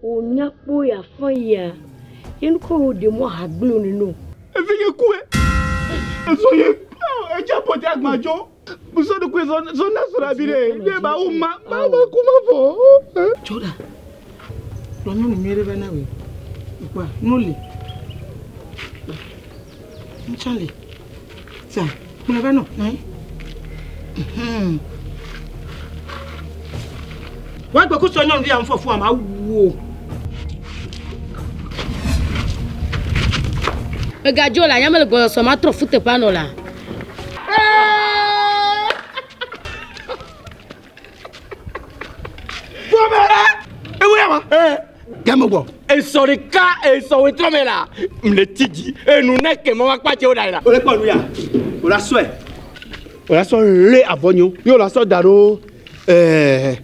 O nya kpo ya fɔn ya. Ye nu ko wo de mo ha gble ni no. Evi ye ku e. Ezo ye eja pote agbajo. Muso de kwe zon zon na sura bire. Ne ba u ma ba ba ku ma fo. Tsoda. Kplɔ nyɔnu nyuie ɖe va na wòe. Ekpɔa, nu li. Ŋtsã li. Sa, kplɔe va nɔ, nɔ anyi. Mhm. Woagbe kusɔ nyɔnuvi ya ŋfɔfu ama wu wò. Megadzo la, nyame le gbɔsɔsɔ ma trɔ fu teƒea nɔ la. Game gbɔ. Esɔ ɖeka esɔ wetrɔ me la mle ti dzi enu ne ke mɔ akpa tse wo da yi la. O le kpɔ nu ya o la sɔe o la sɔ lé avɔ nyo ye o la sɔ da ɖo ɛɛ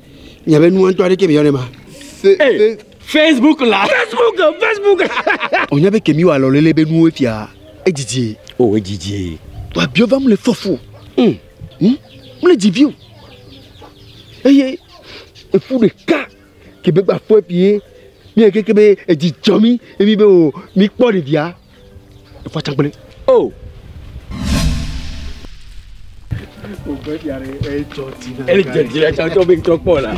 miabe nua ŋutɔ aɖeke mi yɔ ne ma. Ee Facebook la. Facebook Facebook. O nya be kemi wɔ alɔ lele be nuwo fia edzidzi. O edzidzi. Wa biɔ va mu le fɔfo. Mu le dzi vi o. Eye efu ɖeka ke be gba fɔ fie mi keke be edzi dzɔ mi emi be o mi kpɔ ɖevia efɔ tsagble. O. Ele dzɔ dzi la tsɔ be ŋutɔ kpɔ la.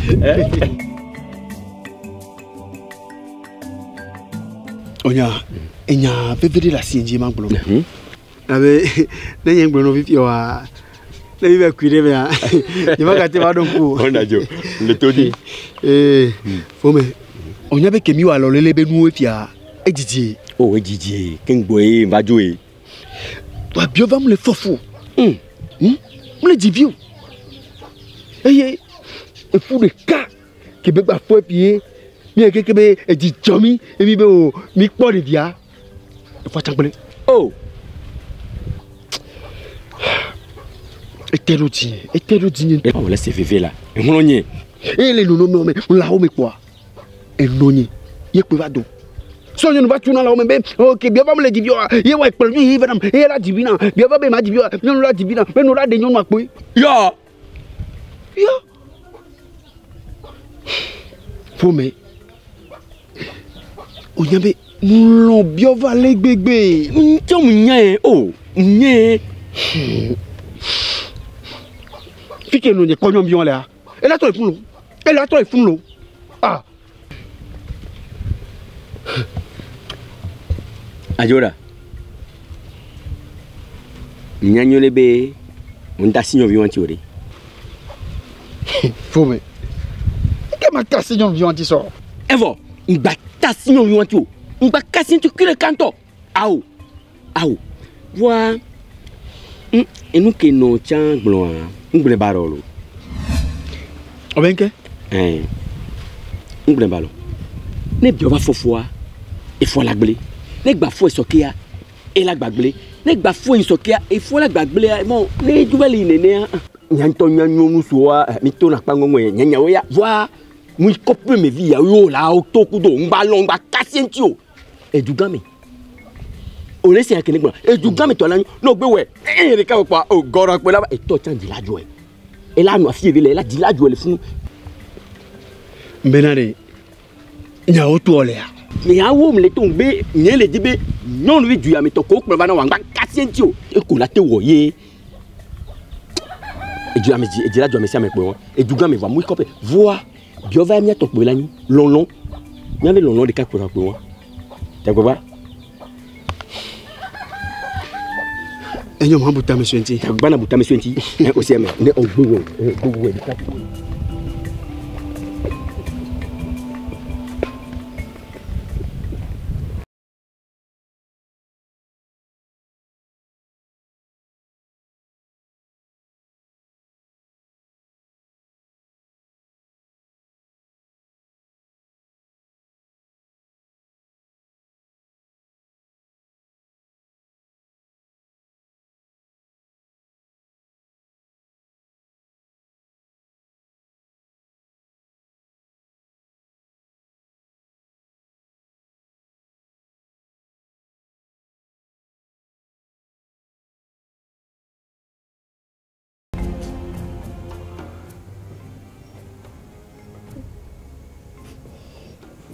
Onya enya veve ɖe le asi dzi ma gblɔ. Abe ne nye gblɔ nɔ fifi wa ne mi be kui ɖe mea nye ma gate va ɖo ŋku o. Ɔna dzo le to dzi. Ee fome onya be kemi wɔ alɔ lele be nuwo fia edzidzi. O edzidzi ke ŋgbɔ ye va dzo ye. Wa biɔ va mu le fɔfo. Mu le dzi vi o. Eye efu ɖeka ke be gba fɔ fie mi keke be edzi dzɔ mi emi be o mi kpɔ ɖevia efɔ tsagble. O. Ete ɖo dzi ete ɖo dzi nye. O le se veve la ehlɔ nye. Eye le nono me lãwo me kpɔa eno nye ye kpe va do. Sɔ nyɔnu va tuna lãwo me be ok bia va mu le dzi vi oa ye wa ekplɔ nyi yi va nam eye la dzi vi na bia va be ma dzi vi oa nyɔnu la dzi vi na be no la ɖe nyɔnua kpoe. Yɔ. Yɔ. Ƒome. O nya be nulɔ biɔ va le gbegbe. Ŋtsɔ mu nya ye o nye. Fike no nye kpɔ nyɔnu biɔ lea ela tɔ efun lo ela tɔ efun lo ah. Adzora. Nya nyuie ɖe be ŋda si nyɔvi wɔn ti o ɖe. Fome. Ke ma kasi nyɔnuvi wɔn ti sɔ. Evɔ ŋgba tasi nyɔnuvi wɔn ti o ŋgba kasi ŋuti kui ɖeka ŋutɔ awo awo voa enu ke nɔ tsã gblɔa ŋgblẽ ba ɖɔ lo. Ɔbɛ ŋke. Ɛɛ ŋgblẽ ba lɔ ne biɔ va fɔfɔa efɔ la gblẽ ne gba fɔ esɔkea ela gbagblẽ ne gba fɔ esɔkea efɔ la gbagblẽa mɔ ne edzo va le yi nenea nya ŋutɔ nya nyɔnu soa mi to na kpa ŋɔŋɔ ye nya nyawo ya voa mu kɔƒe me vi yawo yo la wo to kudo ŋgba lɔ ŋgba kasi ŋuti o edugã me o le sia kene gblɔ edugã me tɔ la nyo ne o gbe wɔ eye ɖeka wɔ kpɔa o gɔrɔ kpe la etɔ tsã dzi la dzɔe ela nɔ afi eve le ela dzi la dzɔe le funu. Mbena ɖe nyawo toɔ lea. Nyawo me le to ŋgbe nye le di be nyɔnuvi du ya me tɔ ko kplɔ va na wa ŋgba kasi ŋuti o eko la te wɔ ye. Edu ame dzi edzi la du ame sia ame kpɔ edugã me vɔa mu kɔƒe voa biɔ va mía tɔ kpoe la nyi lɔlɔ míabe lɔlɔ ɖeka kpoe kpoe wa tagbagba. Enyo ma bu tame sue ŋuti. Tagbagba na bu tame sue ŋuti. Ne o sia me ne o gbe wɔ o gbe wɔ ɖeka kpoe.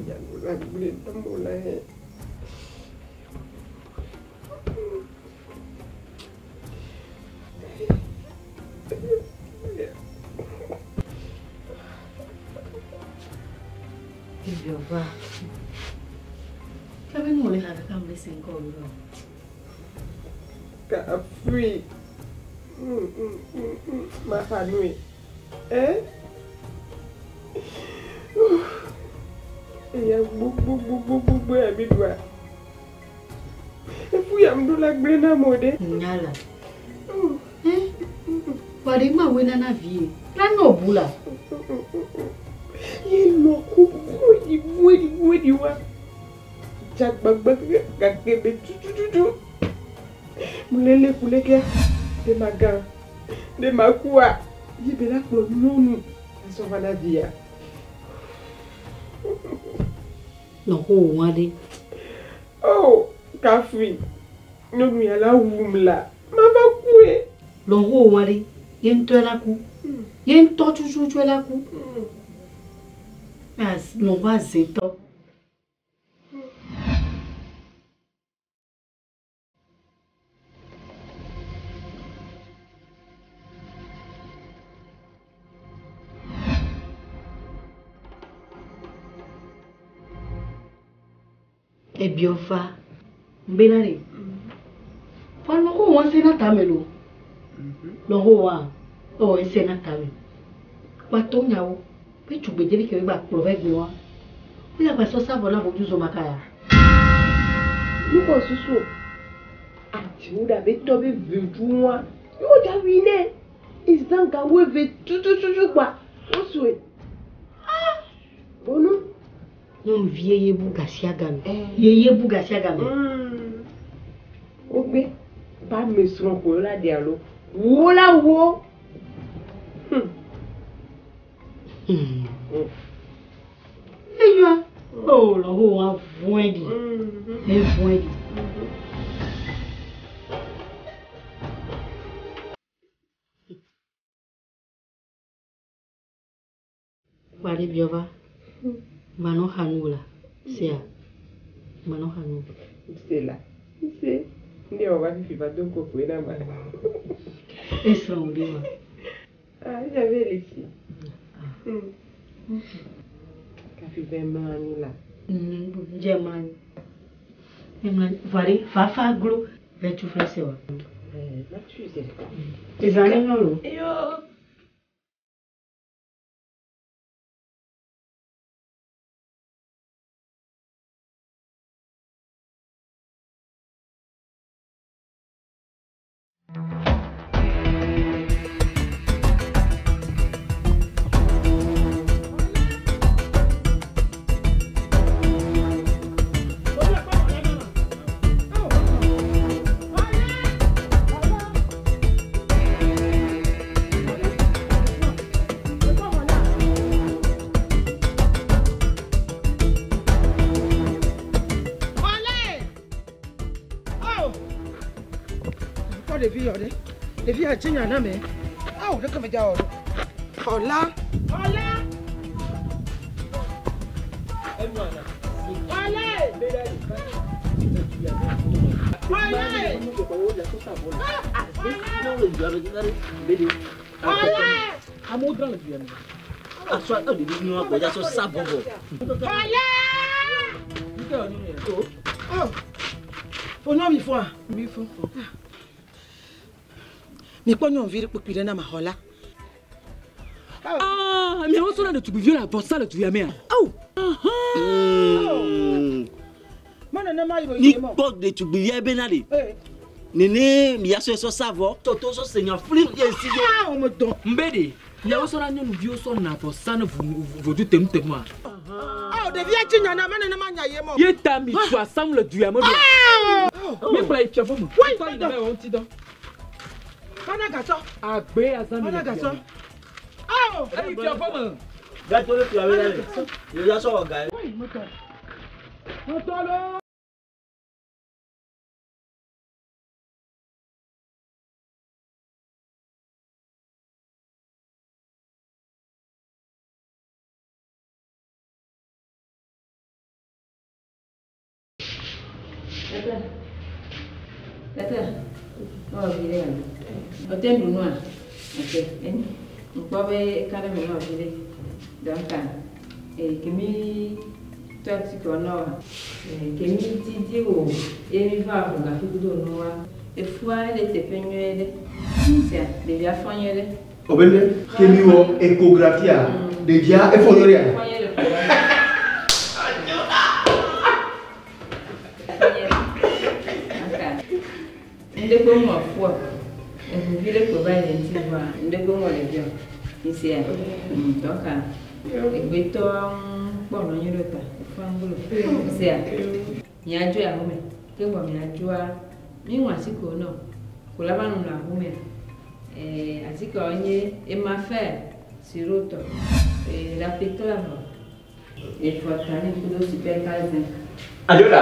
Ya la gble na mo la he. Ebiɔva. Kabe nu wòle ha kaka mle se ŋkɔ wò lɔ. Kafui. Ma nui. Eh? Eya gbogbogbogbogbogbo ya mi doa. Efu ya ŋdo la gble na mo ɖe. Nyala. Eh? Wàɖe ma woe nana vie. La nɔ bu la. Ye lɔ ko voeɖi voeɖi voeɖi wa. Dzagbagba gake be tutututu. Mulele kulekea. De ma gã. De ma kua. Ye be la kplɔ nyɔnu. Asɔ va na via. Nɔ xɔ wò wa ɖe. Oh, Kafui. Nyɔnu ya la wum la. Ma va kue. Lɔ xɔ wò wa ɖe. Ye ŋutɔe la ku. Ye ŋutɔ tututu la ku. Lɔ xɔ azetɔ. Ebiɔva. Nbena ɖe. Fɔ lɔ xɔ wa se na tame lo. Lɔ xɔ wa. Ɔ ese na tame. Wa to nyawo. Be tsugbedzevi ke be gba kplɔ va gbe wa. Wo ya gba sɔ savɔ na vodu zomaka ya. Nukɔ susu. Atiwo ɖe abe tɔ be vedu wa. Yóò dza wi nɛ. Izan gawo eve tutututu kpa. Wosue. Ah! Bonu. Nyɔnuvi ye ye bu gasiagame. Ye ye bu gasiagame. Wogbe ba me srɔ̃ ko la ɖe alo. Wo la wo. Eyoa. Oh, lɔ xɔ wa vɔe ɖi. E vɔe ɖi. Wa ɖe biɔva. Manɔ xa nu la. Sia. Manɔ xa nu. Se la. Se. Ndé wɔ va fifi va do kokoe na ma. Esrɔ̃ wò ɖe wa. Ah, j'avais laissé. Kafi vɛ mlɔ anyi la. Dze mlɔ anyi. Mlɔ anyi. Vɔ ɖe fafa glo. Vɛ tu fɛ se wa. Eh, ma tu sais. Ezã ne nyɔ lo. Eyo. Ɖevi yɔ ɖe. Ɖevi ya tsi nya na me. Awo ɖeke me dza wɔ ɖo. Xɔla. Xɔla. Xɔla. Xɔla. Oh. Onyo mi fún wa. Mi fún. Mi kpɔ nyɔnuvi ɖe kpekpe ɖe na ma xɔla. Ah, miawo sɔna ɖetugbiviwo le avɔsa le du ya mea. Awo. Mɔ nenema yi Ni kpɔ ɖetugbivia bena ɖe. Nene miasɔ sɔ savɔ. Tɔtɔ sɔ senya fli ye si do. Ah, wo me dɔn. Nbe de miawo sɔna nyɔnuviwo sɔ na avɔsa ne vodu tenutenu Awo ɖevia tsi nya na mɔ nenema nya ye mɔ. Ye ta mi tu asamu le du ya me ɖo. Mi kplɔ yi fiafɔ me. Wai, Tɔ yi na bɛ wɔn ti dɔn. Mana gasɔ. Agbe azã mi Mana le du ya gasɔ. me. Awo. Eyi fiafɔ me. Gàtó le fia bena ɖe. Yòya sɔ wɔ ga ye. Wai, me dɔn. Me dɔn loo. Tata. Tata. Oh, vile. Ote ndunua. Ok. Nkpɔ be ka ɖe me na vile. Donc, kemi tɔ ti kɔ nɔ wa. Kemi didi o ye mi va ʋu gafi kudo nua. Efua le teƒe nyuie ɖe. Sia ɖevia fɔ nyuie ɖe. Obele kemi wɔ échographie a ɖevia efɔ nyuie ɖea. Fɔ nyuie ɖe ƒo ɖe. Ndekpo ŋɔ fua. Eʋuvi ɖe ko va yi le ŋuti vɔa ndekpo ŋɔ ɖevia o. Ŋsia dɔka egbetɔ kpɔ nɔ anyi ɖo ta efua ŋgolo. Ŋsia miadzo ahome ke gbɔ miadzoa mi ŋɔ atikewo nɔ ko la va nɔ le ahomea. Atikewo nye Emafɛr sirop tɔ, Rapiclav, Efɔtani kudo Supercal zinc. Adiola.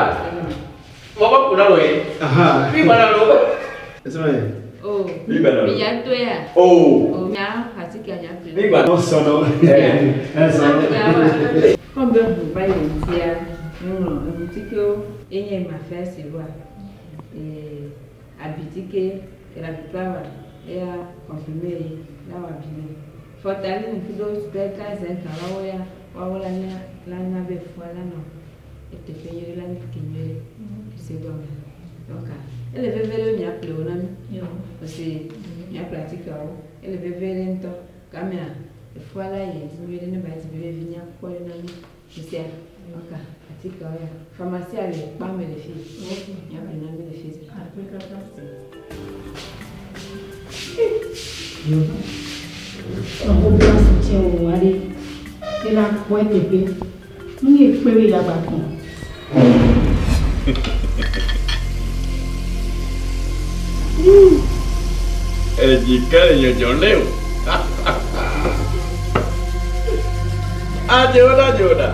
Mɔgɔ kunna lo ye. Ahan. Mi bana lo. Ɛsɛ Oh, Mi bana lo. mi ya to ya. Oh. Oh, mia atike nya ƒle. Mi bana. Sɔnɔ. Ɛsɔnɔ. Kɔm be ʋu va yi le ŋutia, ŋlɔ eʋutikewo enye Emafɛr sirop, abitike, Rapiclav eya comprimé ye la wɔ abi nɛ. Fortaline kudo Supercal zinc woawo ya woawo la nya la na be fua la nɔ eteƒe nyuie ɖe la nye ke nyuie ɖe. Se gɔme. Donc, ele veve ɖe miaƒle wo na mi. Parce que miaƒle atikeawo ele veve ɖe ŋutɔ. Gamea efua la yi dzi nyuie ɖe ne ba dzi be vi nyakpɔ ɖe na mi. Sia donc atikeawo ya pharmacie le kpame le fi. Miaƒle na mi le fi. Ɔwɔ bla si tse wò aɖe. Ela kpɔ eteƒe. Nu ye kpe be yagba kɔn. Èjìká èèyàn lé o. Adiola diola.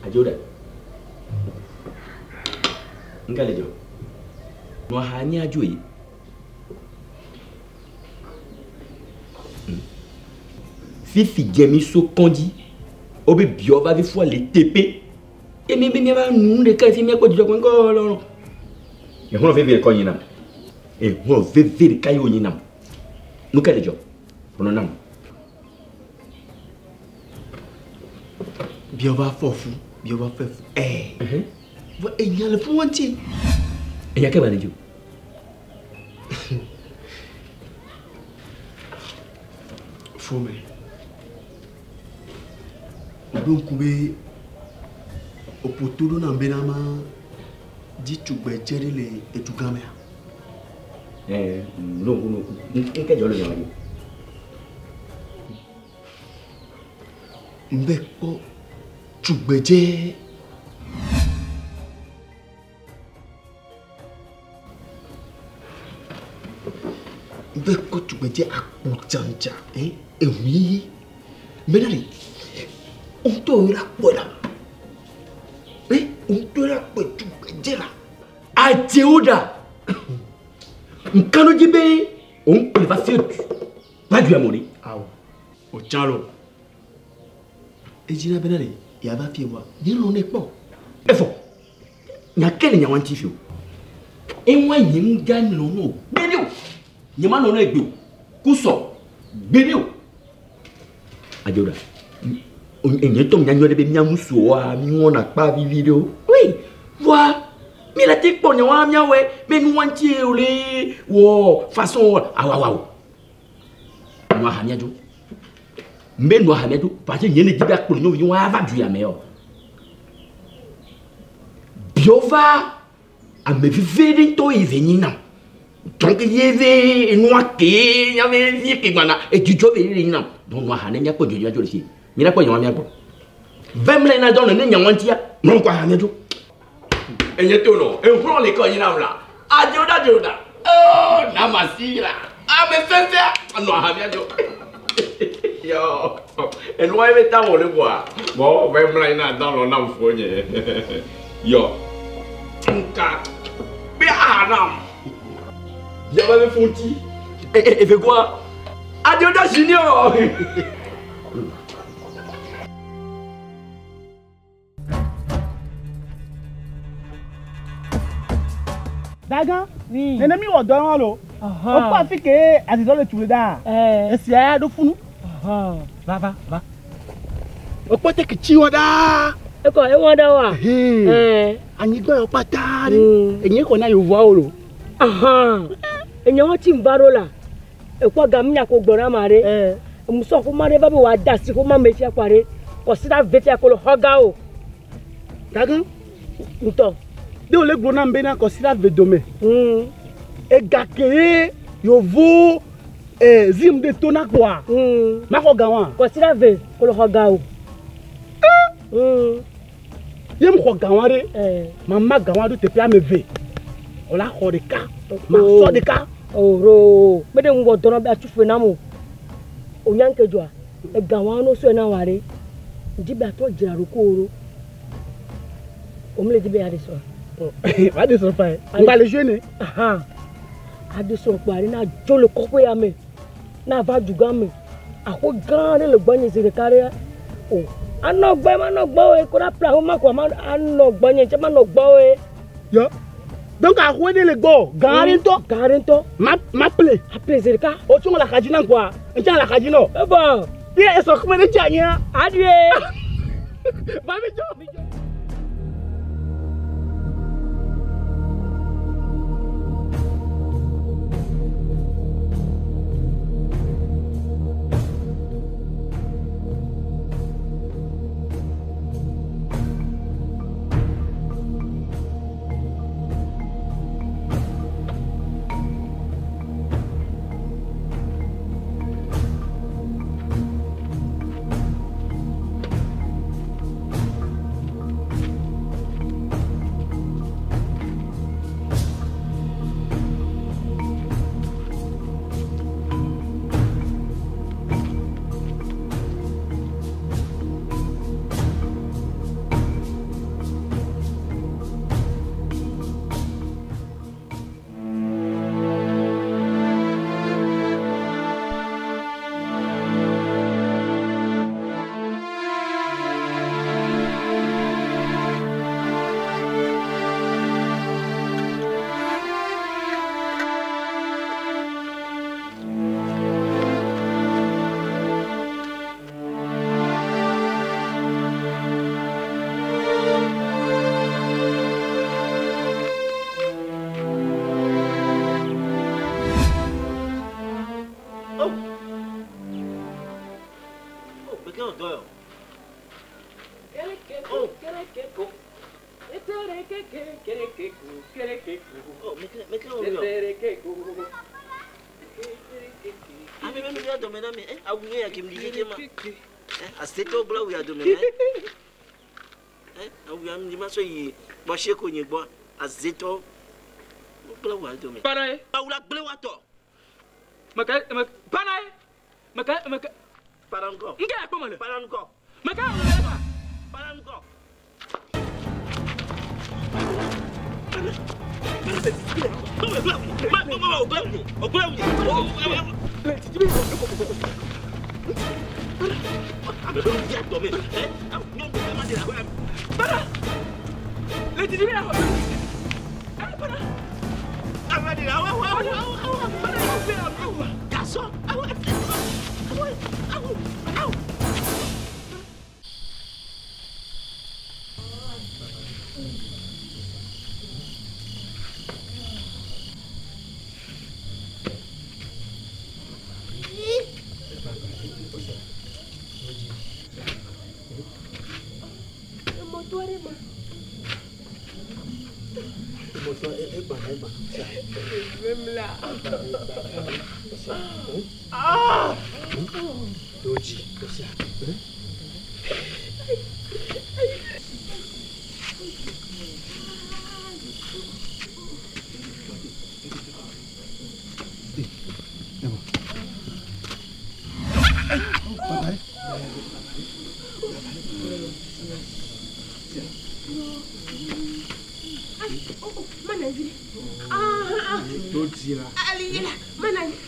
Adiola. Nka le jɔ. Nɔ ha ní adzo yi. Fifi jɛmi so kɔndzi wo be biɔ va fi fua le teƒe emi be miava nu ɖeka yi fi miakpɔ dzidzɔ kpɔ ŋkɔ lɔlɔ exlɔ veve ɖeka wonyi nam exlɔ veve ɖeka ye wonyi nam nu ka le dzɔ gblɔ nam Biɔ va fɔ fu. Biɔ va fɛ fu. Ɛɛ. Vɔ enya le fu wɔn ti. eya ke ba le dzo Fome. Oɖo ŋku be oƒoto ɖo nam bena ma dzi tugbedze ɖe le edugã mea. ɛɛ no no ŋke dzɔ le nyawa dzi Ŋbɛ kpɔ tugbedze. Ŋbɛ kpɔ tugbedze akpo dzandza ɛ ehu yiyi. Mena ɖe ŋutɔ yi la kpɔe la. Ɛ ŋutɔ yi la kpɔe tugbedze la. adzewo ɖa nkanu dzi be òun kple va fi va du amo ɖe Awɔ. O tsã lo. Edzina bena ɖe yava fie wa nye lɔ ne kpɔ. Efɔ nya ke le nyawa ŋuti fi o ewa nye ŋu dza nɔ nɔ gbeɖe o nye ma nɔ nɔ egbe o kusɔ gbeɖe o adzewo ɖa enye tɔ mia nyɔ ɖe be mia ŋusuwoa mi wɔna kpa vivi ɖe o oui voa mi le te kpɔ nyawa miawɔe be nuwa ŋuti ye o le wɔ façon awawa o nua ha miadzo mbe nua ha miadzo parce que nye ne dzi be akplɔ nyɔnuvi wa ava du ya me o biova ame veve ɖe ŋutɔ yi ve nyi nam donc ye ve enua ke nyabe vie ke gbana edzidzɔ ve ɖe nyi nam donc nua ha ne miakpɔ dzodzi adzo le fi mi la kpɔ nyawa miagbɔ vɛm le na dɔn ne nyawa ŋutia nɔ ŋkɔ ha miadzo enye to nɔ ehlɔ le kɔ nyi nam la adzo da dzo da oh namasi la ame sɛsɛ nɔ ha miadzo yɔ enua ye be ta wɔ le kɔa bɔn vɛm la yi na dɔn lɔ nam fo nye yɔ nka be aha nam biaba be fo ŋuti evegoa Adioda Junior. Dagan, oui. Nene mi wɔ dɔ wɔn lo. O kɔ afi ke azizɔ le tu le da. Esi aya ɖo funu. Va va va. O kpɔ te ke tsi wɔ ɖaa. Ekɔ ewɔ ɖe wa. Anyigba yɔ kpata ɖe. Enye xɔ na yevuawo lo. Enye wɔn tsi ŋva ɖo la. Ekɔ gami nya ko gbɔ na ma ɖe. Musɔ xɔma ɖe va be wa da si xɔma me fia kɔ ɖe. Kɔsi ɖa ve fia ko le xɔ ga o. Dagan. Ŋutɔ. De wòle gblɔ nam bena kɔsi ɖa ve dome. Ega ke ye yovo zim ɖe to na kɔa. Maxɔ ga wa. Kɔsi ɖa ve ko le xɔ ga o. Ye mu xɔ ga wa ɖe. Mama ga wa ɖo teƒe ame ve. Wòla xɔ ɖeka. Ma sɔ ɖeka. Oro. Me ɖe ŋgɔ dɔnɔ be atsu fe nam o. O nya ŋke dzɔa. Ega wa no sɔe na wa ɖe. Dzi be atɔ dzra ɖo ko ɖo. O mu le dzi be ya ɖe srɔ̃. Va de srɔ̃ fa ye. Ŋgba le jeune. Aɖe srɔ̃ kpɔ aɖe na dzo le kɔƒe ya me. Na va dugã me. Axo gã ɖe le gbɔnye zi ɖeka ɖe. O. Anɔ gbɔ ma nɔ gbɔ ye ko na ƒle axo ma ko ma anɔ gbɔnye tse ma nɔ gbɔ ye. Yɔ. Donc axo ɖe le gbɔ gã ɖe ŋutɔ. Gã ɖe ŋutɔ. Ma ƒle. Aƒle zi ɖeka. O tso le axadzi na kɔa. Ntsa le axadzi nɔ. Ebɔ. Ye esɔ kume ɖe dze anyia. Aɖue. Va mi dzɔ.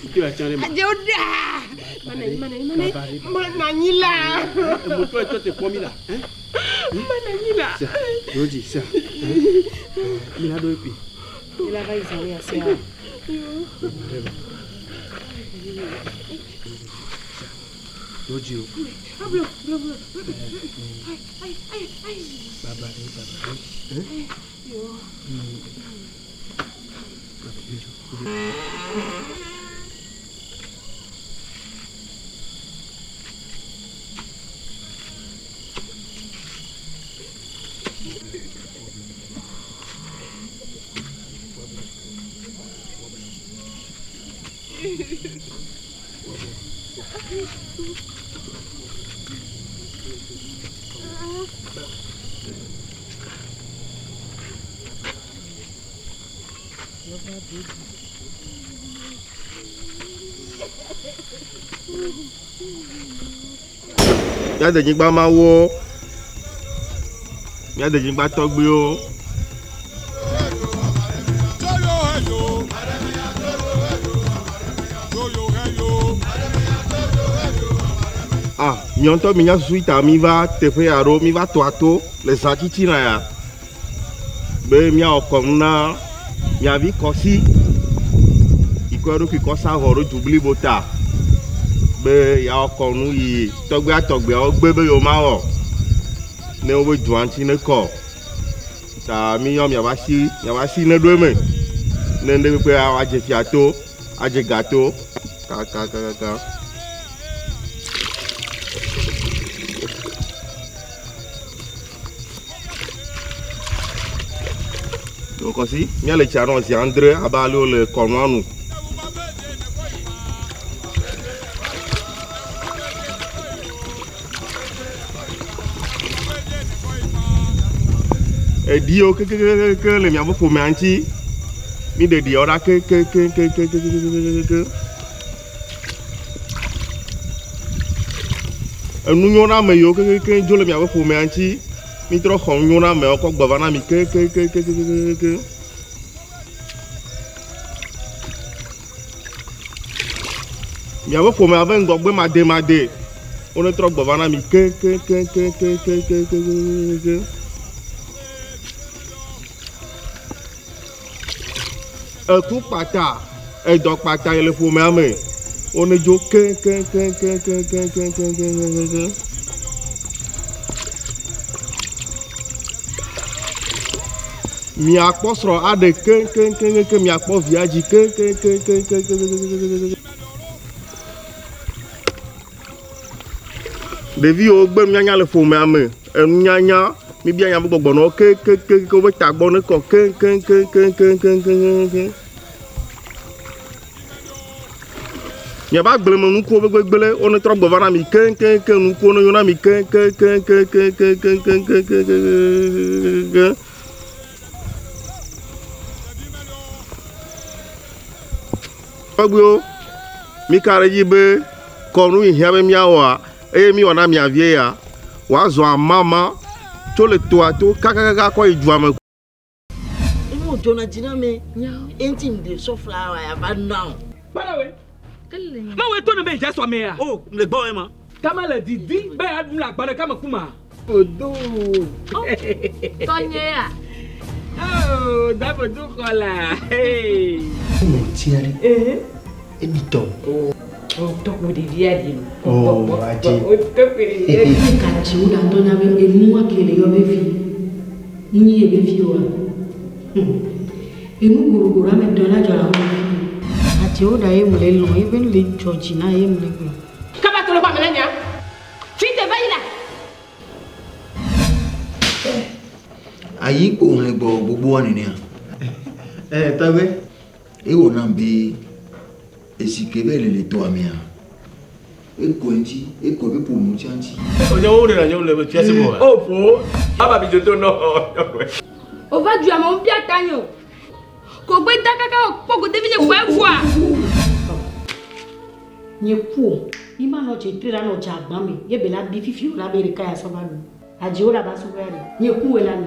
Adze da. Mana yi mana yi mana yi. Mana nyi la. Moto etɔ te kpɔ mi la. Mana nyi la. Yoji sia. Mi la ɖo epi. Mi la va yi zã ya sia. Yoji o. Ablo blo blo. Ay ay ay ay. Baba de baba de. Yo. Míadenyigba mawo, míadenyigba tɔgbuiwo. Ah, miɔ ŋutɔ mi nya susu ta mi va teƒe ya ɖo, mi va toa to le zã titina ya be miawɔ kɔnu na miavi Kɔsi yi kɔ eɖokui kɔ sa vɔ ɖo du blibo ta be yeawɔ kɔnu yi tɔgbia tɔgbiawo gbe be yewo mawɔ ne wobe dua ŋuti ne kɔ ta mi yɔ miava si miava si ne ɖo eme ne ŋɖe kpekpe adze fia to adze ga to kakakakaka. Kɔsi míale tsia nɔ zi andre abe ale wole kɔnua nu. Eɖiwo kekekeke le miaƒe ƒomea ŋuti. Mi ɖe ɖiawo ɖa kekekekekekekekeke. Enunyoname yiwo kekeke dzo le miaƒe ƒomea ŋuti. Mi trɔ xɔ nunyonamewo kɔ gbɔ va na mi kekekekekekeke. Miaƒe ƒomea ƒe ŋgɔgbe mademade wone trɔ gbɔ va na mi kekekekekekekeke. Eku kpata, edɔ kpata yi le ƒomea me wone dzo kekekekekekekekeke. Miakpɔ srɔ̃ aɖe keŋkeŋkeŋke, miakpɔ via dzi keŋkeŋkeŋkeŋkeŋkeŋke. Ɖeviwo gbe nunyanya le ƒomea me, enunyanya mibia nya gbɔgbɔ na wo keŋkeŋkeŋke wobe tagbɔ ne kɔ keŋkeŋkeŋkeŋkeŋkeŋke. Miaƒe agblemenukuwo ƒe gbegblẽ wone trɔ gbɔ va na mi keŋkeŋke, nukuwo ne nyo na mi keŋkeŋkeŋkeŋkeŋkeŋkeŋkeŋke. Tɔgbuiwo, mi ka ɖe edzi be kɔnu yi hiã be míawɔa eye míwɔ na mia vie ya wòazɔ amama tso le toa to kakakaka kɔ yi dua me. Emu dzona dzi na me enti ŋde sɔfla ya va na o. Kparawe. Mawe to ne be dza sɔ mea. O le gbɔ ema. Kama le didi be aɖu le agba ɖeka me kuma. Odo. Tɔnye ya. Oh, dabodu kɔla. Hey. Mo tia ɖe. Emi tɔ. O tɔkpo ɖevia ɖi. Oh, adze. O tɔkpo ɖevia ɖi. Ne katsi wo ɖatɔ nya be enua ke le yɔ be vi. Nyi ye be vi oa. Enu gorogoro ame tɔ la dzɔ la wo vi. Atsi wo ɖa ye mu le lɔ ye be nu le dzɔ dzi na ye mu le gblɔ. Kaba tolo ba mele nya. Fi te va yi la. Ayi kpo le gbɔ gbogbo wa nenea. Tɔgbe. Ewɔ nam be esike be le le tɔa mea. Ekɔ ŋuti, ekɔ be ƒome ŋuti ŋuti. Onye wo ɖe na nye wo le fiase me wa. O fo, aba bi dzoto nɔ. O va du ame bia ta nye o. Ko gbe da kaka o kpɔ go devi nye gbɔ evua. Nye ku o. Mi ma nɔ dze tre la nɔ dze agba me. Ye be la bi fifi o la be ɖeka ya sɔ va nu. Adze wo la ba sɔ va ya ɖe. Nye ku we la mi.